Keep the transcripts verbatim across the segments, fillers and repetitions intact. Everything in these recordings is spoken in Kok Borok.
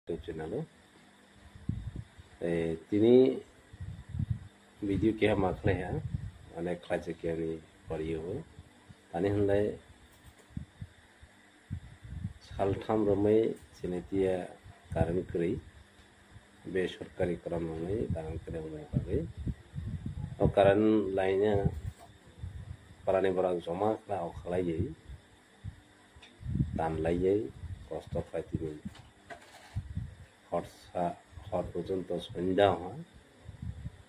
YouTube channel o. Eh, tini video keha ma khlai ha, onek khlai se keha ni poriyo. Tani hwnlai saltham romwi chini tiya current kwrwi, besorkari kwran romwi current kwrwi wngmani bagwi. O current line parani borok joma khlai o khlaiwi, tan laiwi kosto khlai tini horsa, hor porjonto sonda ha,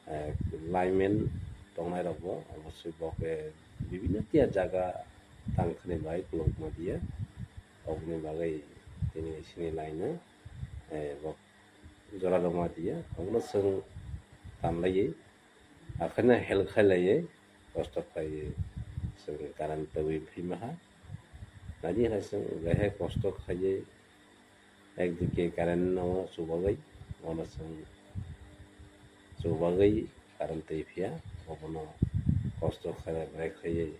eh, lineman tongnai rokbo obosoi bo khe bibinno tiya jaga tangkhani bai kulukma diya, oboni bagwi tini sini line o, eh, bo jora rwma diya, obono chwng tan laiwi. Akhaino help khailaiwi kosto khlaiwi chwng current twiwi phima ha. Nadi hai chwng belai kosto khlaiwi ekdike current no chubagwi, ono chwng chubagwi current twi phiya, obono kosto khlai belai khlaiwi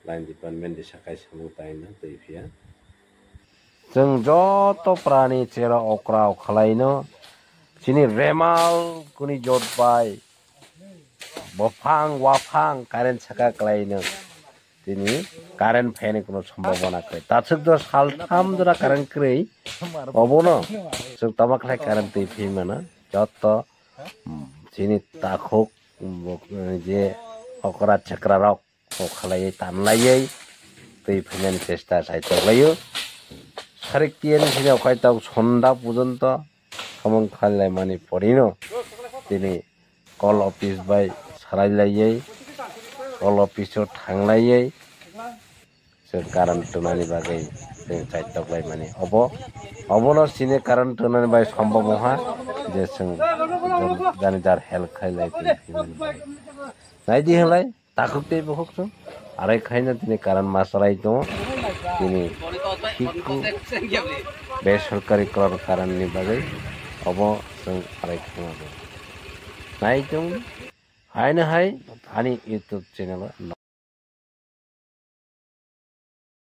line department ni sakai samung taino twi phiya. Chwng joto prani chera okra okhlaino chini remal kuni jot bai bophang waphang current saka kwlaino tini current phaini kuno sombhabona kwrwi. Takhuk do saltham jora current kwrwi, obono chwng tama khlai current twi phi mano. Joto, mm, chini takhuk, mm, je okra chakra rok kok khlaiwi tanlaiwi twi phainani chesta sai tonglaio. Sarik tiyan sini okhai tok sonda pujonto samung khlaimani porino tini call office bai sarailaiwi call office o thanglaiwi chwng current twnani bagwi chwng chai toklaimani. Obo, obono sini current twnani bai sombhob wngkha je chwng jani jar help khailai twi phimani bagwi. Naidi halai. Takhuk tei bukhuk chwng arai khaina tini current ma chwrai tongo. Tini thikhu besorkari current ni bagwi obo chwng arai khaima bo. Nai chwng haino hai ani YouTube channel o.